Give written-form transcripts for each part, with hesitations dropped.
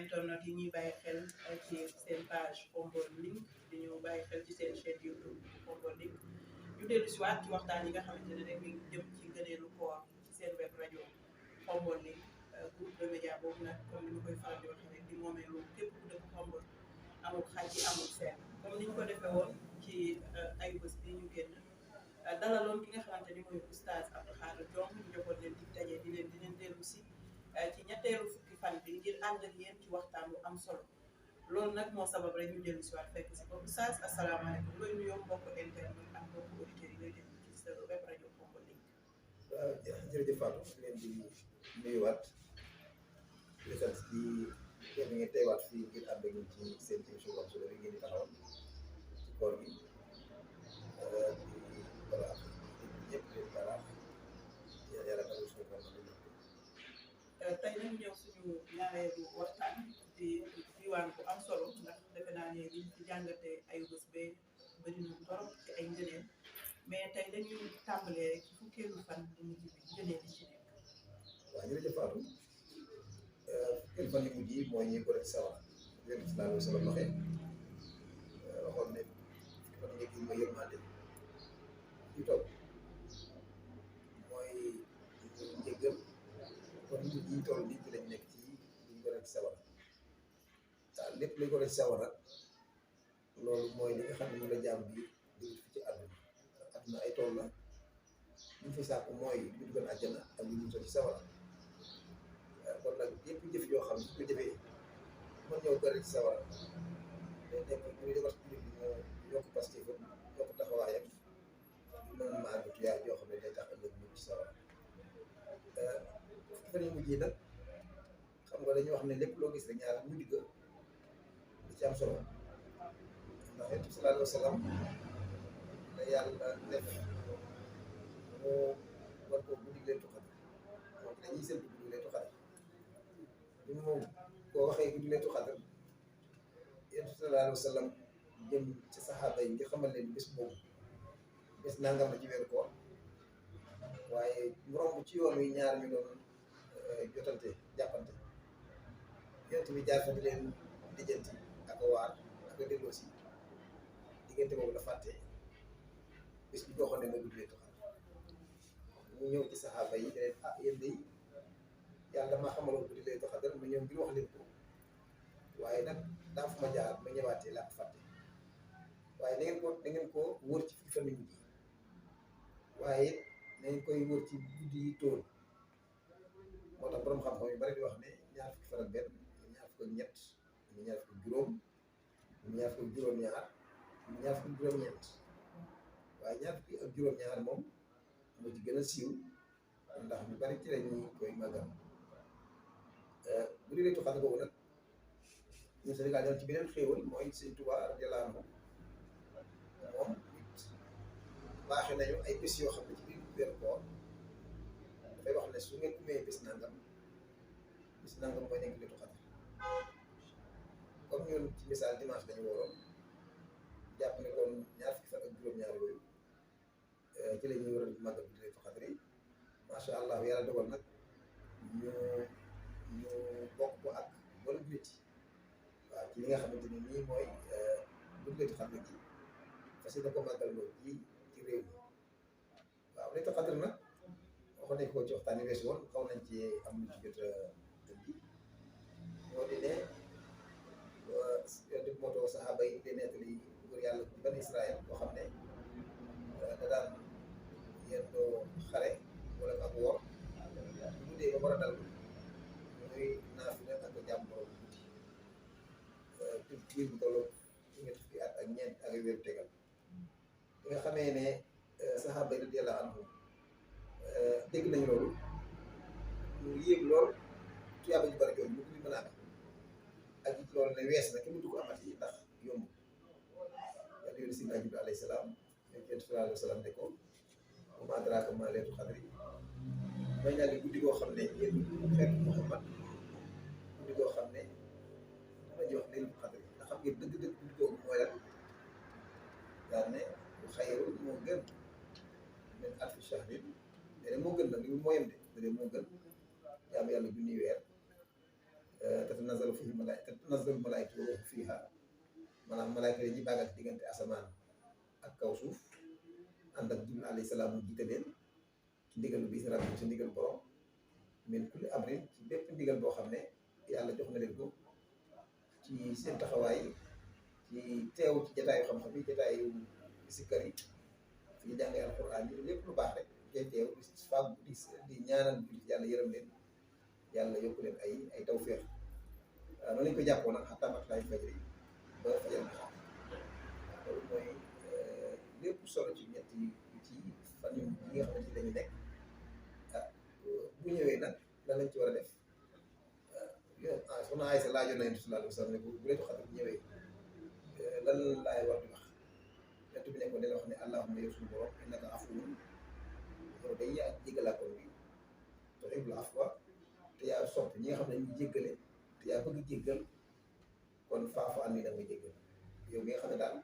internet yi ñuy bàyyi xel ci seen page Khombole Link di ñu bàyyi xel ci seen chaîne YouTube Khombole Link ñu dellu si waat ci waxtaan yi nga xamante ne rek mi ngi jëm ci ngëneelu koor ci seen web rajo Khombole Link groupe de média boobu nag comme ni ñu koy faral di waxee rek di moomeelu képp ku dëkk Khombole amul xaj yi amul seen comme ni ñu ko defee woon ci ay bés bi ñu génn dalaloon ki nga xamante ni mooy oustaz Abdou Khadre Diong ñu joxoon leen di daje di leen dellu si ci ñetteelu fukki fan bi ngir ànd ak yéen ci waxtaan bu am solo loolu nag moo sabab rek ñu dellu si waat fekk si ko oustaz asalaamaaleykum looy nuyoo mbokku internet ak mbokku auditeurs yi lay déglu ci sa web rajo Khombole Link. waaw jërëjëf Fatou leen di nuyuwaat di sant di yéen ngeen teewaat fii ngir ànd ak ñun ci seen émission bu am solo bi ngeen di taxawal ci koor gi di balaa ñëpp leen balaa yàlla tamit suñu koor gi. tey nañu ñëw suñu ñaareelu waxtaan di diwaan bu am solo ndax defe naa ne liñ ci jàngatee ay bés bee bëri na torop ci ay ngëneel mais tey dañuy tàmbalee rek ci fukkeelu fan bu mujj bi ngëneel yi ci nekk. waaw jërëjëf Fatou fukkeelu fan yu mujj yi mooy ñi ko rek sawar yéen si laa doon waxee waxoon ne fan njëkk yi mooy yërmande ci topp mooy njëggal kon nit ñi toll nit ñi lañ nekk ci liñ ko rek sawar waaw lépp lañ ko rek sawar loolu mooy li nga xam ne moom la jàmm bi di fi ci àdduna àdduna ay tool la ñu fi sàkk mooy lu dugal àjjana ak lu ñu ci sawara kon nag yëpp jëf yoo xam ne su ko jëfee mën ñëw bëri ci sawara day nekk ñu defar ci nit ñi moo yokk pastéef yokk taxawaayam mën ma àgg tuyaay yoo xam ne day tax ëllëg ñu ci sawara fan yu mujj yi nag xam nga dañuy wax ne lépp loo gis rek ñaar mu digg di ci am solo ndax Yonent bi sallallahu alayhi wa sallam la yàlla def mu war ko guddi Laylatul Qadr moom dañuy séntu guddi Laylatul Qadr bi mu koo waxee guddi Laylatul Qadr Yonent bi sallallahu alayhi wa sallam jëm ci saxaaba yi nga xamal leen bés boobu bés nangam la ci weeru koor waaye mu romb ci yoon wi ñaar ñu doon jotante jàppante Yonent bi jaar fa di leen lijjanti ak a waar ak a delloo si diggante boobu la fàtte bés bi boo xam ne mooy guddi Laylatul Qadr mu ñëw ci saxaaba yi leen ah yéen de yàlla damaa xamaloon guddi Laylatul Qadr ma ñëw ngir wax leen ko waaye nag daa fu ma jaar ma ñëwaatee laa ko fàtte waaye da ngeen ko wër ci fukki fan yu mujj yi waaye na ngeen koy wër ci guddi yi tóol moo tax borom xam-xam yu bari di wax ne ñaar fukki fan ak benn ñaar fukki ak ñett ñaar fukki ak juróom ñaar fukki ak juróom-ñaar ñaar fukki ak juróom-ñeent waaye ñaar fukki ak juróom-ñaar moom moo ci gën a siiw ndax ñu bari ci lañuy koy màggal bu dee Laylatul Qadr boobu nag ñun Sénégal ñoom ci beneen xéewal mooy Sëñ Tuubaa radiyallaahu anhu moom baaxe nañu ay bés yoo xam ne ci biir weeru koor dafay wax ne su ngeen kumee bés nangam mooy nekk Laylatul Qadr comme ñun ci misaal dimanche dañu waroon jàpp ne kon ñaar fukki fan ak juróom-ñaar yooyu ci la ñuy war a màggal bi Laylatul Qadr yi macha allah yàlla dogal nag ñu bokk ko ak wala jullit waaw ci li nga xamante ni nii mooy guddi Laylatul Qadr gi fas yéene ko màggal loolu ci réew mi waaw Laylatul Qadr nag waxoon nañ ko ci waxtaan wi weesu woon xaw nañ ci am lu ci jot indi moo di ne Yonent bi moo toog saxaaba yi di nettali góor yàlla bu bani Israël boo xam ne da daan yendoo xare wala ak woor bu guddee ba war a dal muy naafila ak jàmm borom guddi biir bu tolloo ñetti fukki at ak ñeent ak wéeru tegal bi nga xamee ne saxaaba yi radiyallaahu anhum dégg nañu loolu ñu yéeg lool tuyaaba ju bari jooju ñu ko mën a am ak it loolu ne wees na kenn du ko amati ndax yomb yàlla yónni Sayyidinaa Jibriil alayhi salaam Yonent bi sallallaahu alayhi wa sallam ne ko wa maa adraaka maa Laylatul Qadr may naa ne guddi goo xam ne yéen xeetu Muhammad guddi goo xam ne dama ji wax Laylatul Qadr nga xam ngeen dëgg-dëgg guddi googu mooy lan daal ne bu xayrun moo gën min alfi shahrin moo gën nag li mooyam de moo gën jaamu yàlla junni weer tatanazzalu malaa'ikatu wa ruuhu fiihaa maanaam malaayka yi ñi bàggal diggante asamaan ak kaw suuf ànd ak Jibril alayhi salaam mu jiite leen ci ndigalu bi rabbi ci ndigal borom min kulli amrin ci bépp ndigal boo xam ne yàlla jox na leen ko ci seen taxawaay ci teew ci jataayu xam-xam yi jataayu sikkar yi fi ñu jàngee alxuraan yi lépp lu baax rek ngay teew di fàggu di ñaanal jullit yàlla yërëm leen yàlla yokk leen ay tawféex noonu lañ ko jàppoo nag xataa matlaayu fajri ba fajar bi xam loolu mooy lépp solo ci ñett yi ci fan yi nga xamante ne dañu nekk bu ñëwee nag lan lañ ci war a def soxna Aysa laajoon na Yonent bi sallallahu alayhi wa sallam ne bu laylatul qadr ñëwee lan laay war di wax Yonent bi ne ko dina wax ne allahumma yow suñu borom innaka afuwwun yow day yaa jéggalaakoon bi tuhibbul afwa te yaa sopp ñi nga xam ne dañuy jéggale te yaa bëgg jéggal kon faafu am ni da nga jéggal yow mi nga xam ne daal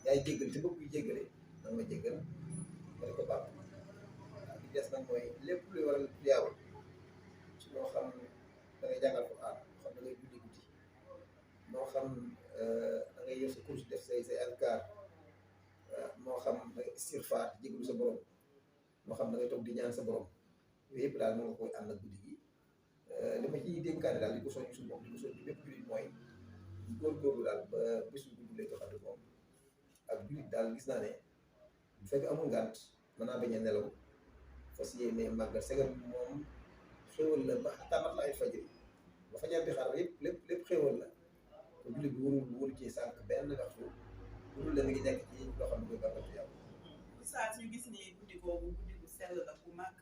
yaay jéggal te bëgg jéggale da nga jéggal ma di ko baax li des nag mooy lépp luy waral yaaw ci moo xam da ngay jàngal Alxuraan moo xam da ngay julli guddi moo xam da ngay yor sa course def say azkaar moo xam da ngay istigfaar jéggalu sa borom moo xam da ngay toog di ñaan sa borom yooyu yëpp daal moo nga koy ànd ak guddi gi li ma ciy dénkaane daal di ko soññ suñu bopp di ko soññ bépp jullit mooy góorgóorlu daal ba bésu gudd lay joxante moom ak jullit daal gis naa ne bu fekkee amul ngànt mën naa bañ a nelaw fas yéene màggal segam moom xéwal la ba xataa matlaayu fajri ba fajar bi xaar lépp xéwal la ko jullit bi warul ci sànq benn waxtu budul la mi ngi nekk ci loo xam ne koy bàkkatu yàlla saa ñu gis ni guddi googu guddi gu sell la bu màgg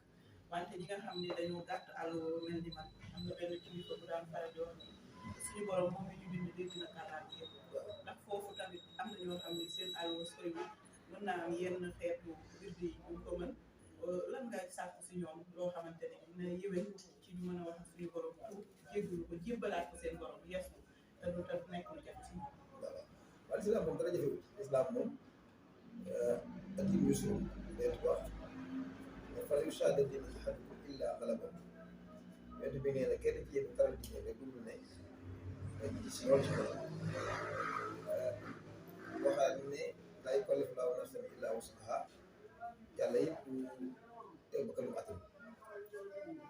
wante ñi nga xam ne dañoo gàtt àllu mel ni man am na benn kilifa bu daan faral di wax ni suñu borom moom ñu bind dégg na kàllaat yëpp ndax foofu tamit am na ñoo xam ne seen àllu sori mën naa am yenn xeetu wirdi yi ñu ko mën lan nga sàkk si ñoom loo xamante ne dina yëwén ci ñu mën a wax suñu borom pour jéggulu ko jébbalaat ko seen borom yeesu te du nekk lu jafe si ñoom waaw lislaam moom dara jafewul lislaam moom adim yusrum leen ko wax fala yushadda diina ahadukum illa ghalaba yonent bi nee na kenn ci yéen taral diine rek dul ne ci si loolu ci waxaat ne laa yukallifu llaahu nafsan illaa wus'ahaa yàlla yëpp teg ba kanam atam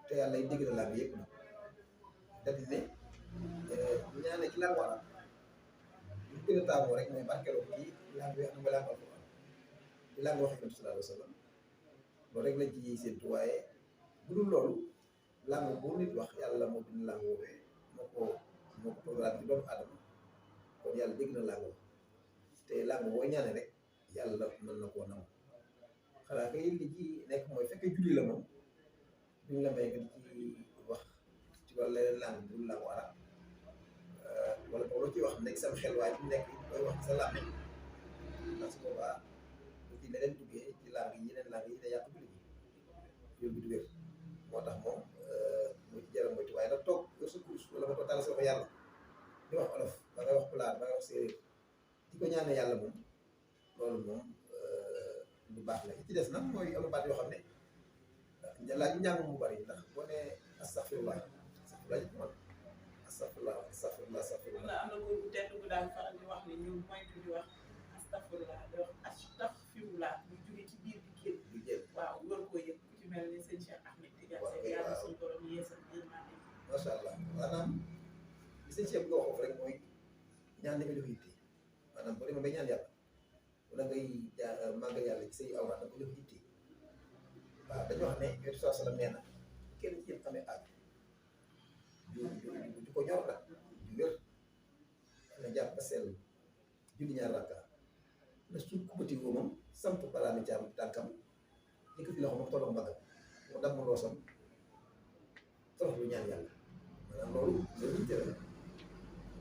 te yàlla yi dégg na laa bi yëpp na dadi ne ñaane ci laa war a lu gën a taamoo rek mooy barkeeloo ci laa bi wax na nga laa alquran ci laa nga wax Yonent bi sallallahu alayhi wa sallam loolu rek lañ ci séentu waaye bu dul loolu langue bu nit wax yàlla moo bind langue woowee moo ko programme ci doomu aadama kon yàlla dégg na langue te langue boo ñaane rek yàlla mën na koo nangu xanaa kay li ci nekk mooy fekkee julli la moom duñ la may nga ci wax ci wàllu leneen langue bu dul langue arab wala boog loo ciy wax nekk sam xel waaye bu nekk koy wax sa làmmiñ ndax su boobaa bu ci leneen duggee ci langue yi yeneen langue yi day yàq julli ji yóbbu du wér moo tax moom moo ci jaram moytu waaye nag toog yor sa kurus wala nga ko tàll sa wax yàlla di wax olof ba ngay wax pulaar ba ngay wax séeréer di ko ñaane yàlla moom loolu moom lu baax la ci des nag mooy am baat yoo xam ne laaj njàng mu bari ndax boo nee astaghfirullah am na góor bu tedd bu daan faral di wax ni ñu moytu di wax astaghfirullah di wax astaghfirullah ñu jóge ci biir di génn waaw loolu ko yëpp ku ci mel ni sëñ Cheikh Ahmed Tidiane Seck yàlla suñu borom yeesal yërmande macha allah maanaam li sëñ Cheikh bi nga wax foofu rek mooy ñaan li nga jox yitte maanaam boo demee ba ñaan yàlla wala ngay màggal yàlla ci say awra da ko jox yitte waaw dañu wax ne Yonent bi sallallahu alayhi wa sallam nee na kenn ci yéen amee aaj du ko ñor nag du wér na jàpp ba sell julli ñaar rakka na suuf kubati wóomam samp baraami caam tànkam yëkkati loxo moom tolloog mbagam mu dam mu loosam torox lu ñaan yàlla maanaam loolu loolu yitte la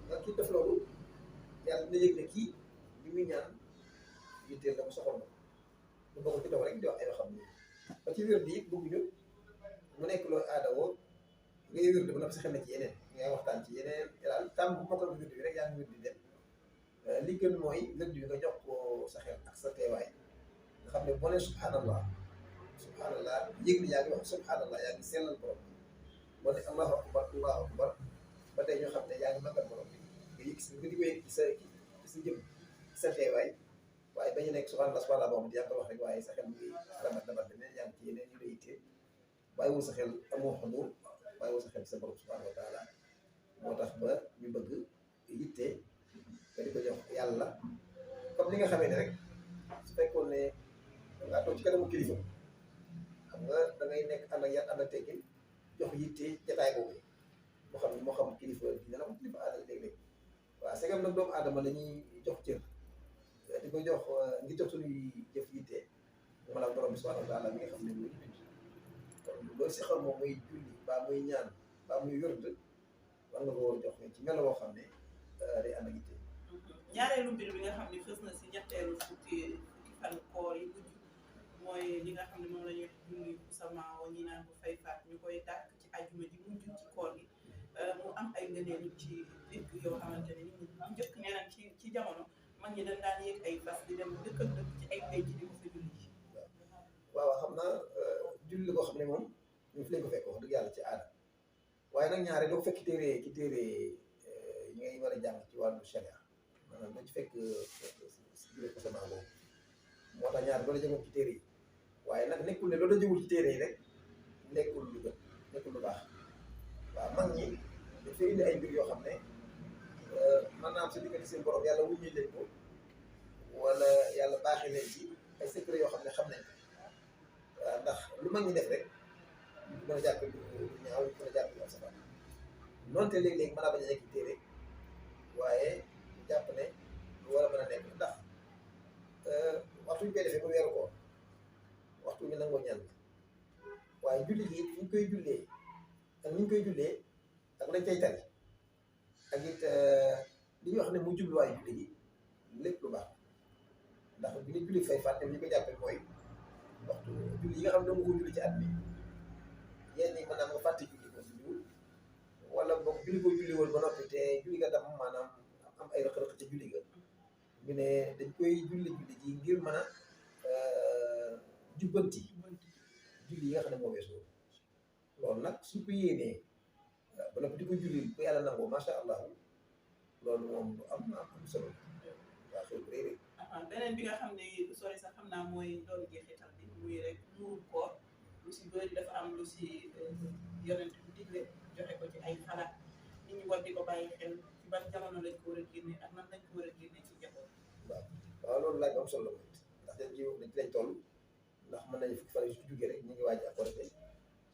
nga kii def loolu yàlla dina yëg ne kii li muy ñaan yitteel na ko soxal na lu bokk ci dox rek di wax ay xam ni ba ci wér di it bëgguñu mu nekk looy aada woo ngay wér di ba noppi sa xel na ci yeneen ngay waxtaan ci yeneen daal tàmm bu mokkal wér bi rek yaa ngi wér di dem li gën mooy wér bi nga jox ko sa xel ak sa teewaay nga xam ne boo nee subhanallah yëg ni yaa ngi wax subhanallah yaa ngi sellal borom boo ne allahu akbar ba tey ñu xam ne yaa ngi màggal borom bi nga yëg si nga di ko yëg ci sa jëm ci sa teewaay waaye bañu nekk subhanallah subhanallah boobu yaa ngi ko wax rek waaye sa xel mu ngi ramat damat beneen yaa ngi ci yeneen yu la yittee bàyyiwul sa xel amoo xadur bàyyiwul sa xel sa borom subhanahu wa taala moo tax ba ñu bëgg yitte nga di ko jox yàlla comme li nga xamee ne rek su fekkoon ne dangaa toog ci kanamu kilifa xam nga da ngay nekk ànd ak yar ànd ak teggin jox yitte jataay boobu moo xam kilifa dina la ko kilifa aadama léeg-léeg waaw segam nag doomu aadama la ñuy jox cër di ko jox ngi jox suñuy jëf yitte mu la borom bi subhanahu wa taala mi nga xam ne mooy bind kon loolu si xam moom muy julli baa muy ñaan baa muy wërd war nga ko war a jox ci melo boo xam ne day ànd ak yitte ñaareelu mbir bi nga xam ne fës na si ñetteelu fukki fan koor yi mujj mooy li nga xam ne moom la ñuy julli samaawo ñi naan ko fay faat ñu koy dàkk ci ajuma ji mujj ci koor gi mu am ay ngëneel ci dëkk yoo xamante ne nit ñi njëkk nee nañ ci jamono mag ñi dañ daan yéeg ay fas di dem dëkk ak dëkk ci ay penc di ko fa julli ji waaw xam naa julli la koo xam ne moom ñu fi lañ ko fekk wax dëgg yàlla ci aada waaye nag ñaare doo ko fekk ci téere yi ngay war a jàng ci wàllu sharia maanaam doo ci fekk si biir sama boobu moo tax ñaare loolu jëmoon ci téere yi waaye nag nekkul ne loolu jëmul ci téere yi rek nekkul lu gën nekkul lu baax waaw mag ñi dafay indi ay mbir yoo xam ne mën naa am sa diggante seen borom yàlla wuññi leen ko wala yàlla baaxee leen ci ay secret yoo xam ne xam nañ waaw ndax lu mag ñi def rek mën a jàpp lu ñaaw mën a jàpp lu am safar noonu te léeg-léeg mën naa bañ a nekk téere waaye jàpp ne lu war a mën a nekk ndax waxtu ñu koy defee ba weeru koor waxtu ñu nangoo ñaan waaye julli gi ñu koy jullee ak ni ñu koy jullee ak lañ koy tari ak it li ñuy wax ne mu jubluwaay julli gi lépp lu baax ndax bi ñu julli fay fàtte ñu ko jàppee mooy waxtu julli yi nga xam ne dama ko julli ci at mi yenn yi maanaam nga fàtte julli ko julliwul wala boog julli ko julli woon ba noppi te julli nga dam maanaam am ay rëq-rëq ca julli ga ñu ne dañ koy julli ji ngir mën a jubbanti julli yi nga xam ne moo weesu loolu nag suñ ko yéenee ba noppi di ko julli ko yàlla nangoo macha allah loolu moom am solo waa xew bu réeré beneen bi nga xam ne sori sax xam naa mooy loolu jeexital bi muy rek muuru koor lu si bëri dafa am lu si yonent bi digle joxe ko ci ay xalaat nit ñi war di ko bàyyi xel ci ban jamono lañ ko war a génne ak nan lañ ko war a génne ci jamono. waaw loolu laaj bu am solo la ndax dañ ci lañ toll ndax mën nañu fukki fan yu su jógee rek ñu ngi waaj a Korité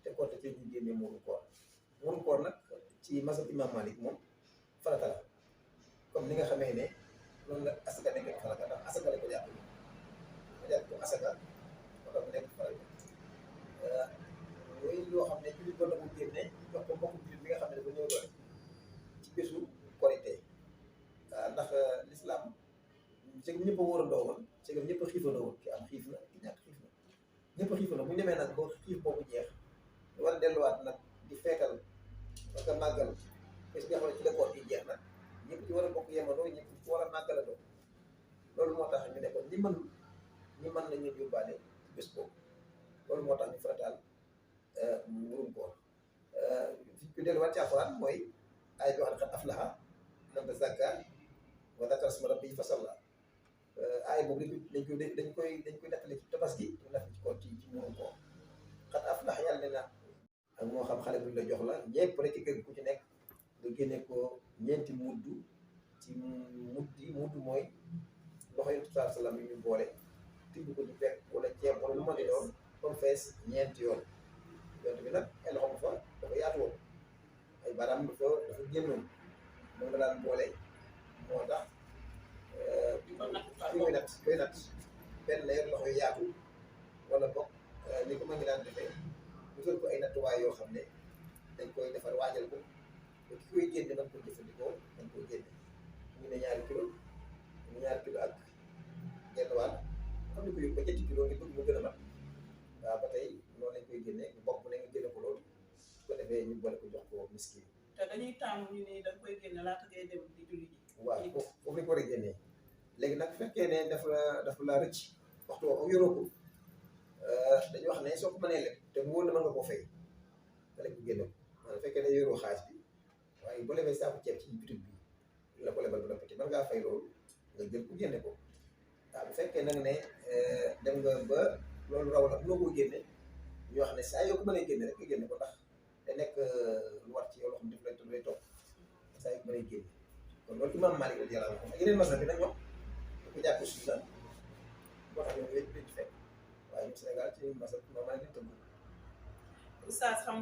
te Korité ci ñu génnee muuru koor nag ci mazhab imam Malik moom farata la comme ni nga xamee ne loolu la asaka nekk farata ndax asaka la ko jàpp ko asaka wala mu nekk farata yooyu loo xam ne jullit ba na ko génne jox ko mbokku jullit bi nga xam ne dafa ñëw doole ci bésu Korité ndax l'islam c'est que ñëpp a wóorandoo woon c'est que ñëpp a xiifandoo woon ki am xiif na ki ñàkk xiif na ñëpp a xiifandoo bu ñu demee nag ba xiif boobu jeex ñu war a delluwaat nag di feetal parce que màggal bés nga xam ne ci la koor gi jeex nag ñëpp ci war a bokk yemandoo ñëpp ci war a màggalandoo loolu moo tax ñu ne kon ñi mën nañu yóbbaale ci bés boobu loolu moo tax ñu farataal murum koor fi ñu delluwaat ci alxuraan mooy ay bi wax ne xat aflaha man tazakka wa zakara isma rabbihi fa salla ay boobu dañ koy nettali ci tabaski ñu nekk ci koor ci murum koor xat aflaha yàlla ne na ak moo xam xale buñ la jox la ñëpp rek ci kër gi ku ci nekk nga génne ko ñeenti mudd ci mudd mooy loxo yi sallallahu alayhi wa sallam yi ñu boole tibb ko ci fekk wala ceeb wala lu ma di doon comme fees ñeenti yoon bi nag ay loxo fa dafa yaatu woon ay baaraam dafa génnoon moom nga daan boole moo tax koy nat benn la yor loxo yu yaatu wala bokk li ko ma ngi daan defee musal ko ay nattuwaay yoo xam ne dañ koy defar waajal ko ba ki koy génne man koy jëfandikoo dañ koy génne ñu ne ñaari kilo ak genn wàll xam ne ko yóbbu ba ñetti kilo ngi bëgg mu gën a mat waaw ba tey loolu lañ koy génne bokk ne nga génne ko loolu su ko defee ñu boole ko jox ko miskin te dañuy taamu ñu ne da nga koy génne laata ngay dem di julli ji. waaw foofu lañ ko war a génnee léegi nag fekkee ne daf la rëcc waxtu woo yoroo ko dañuy wax ne soo ko mënee lekk te mu wóor na mën nga koo fay nga lekk génne ko maanaam fekkee ne yoroo xaalis bi waaye boo lebee saako ceeb ci bitig bi la ko lebal ba noppi te mën ngaa fay loolu nga jël ko génne ko waaw bu fekkee nag ne dem nga ba loolu raw la loo ko génne ñoo xam ne saa yoo ko mënee génne rek nga génne ko ndax da nekk lu war ci yow loo xam ne daf lay topp saa yoo ko mënee génne kon loolu imam Malik radiyallahu anhu ak yeneen masal bi nag ñoom da ko jàpp sunna boo xam ne yooyu dañ ci fekk waaye ñun Sénégal ci masal imam Malik lañ tënk oustaz xam naa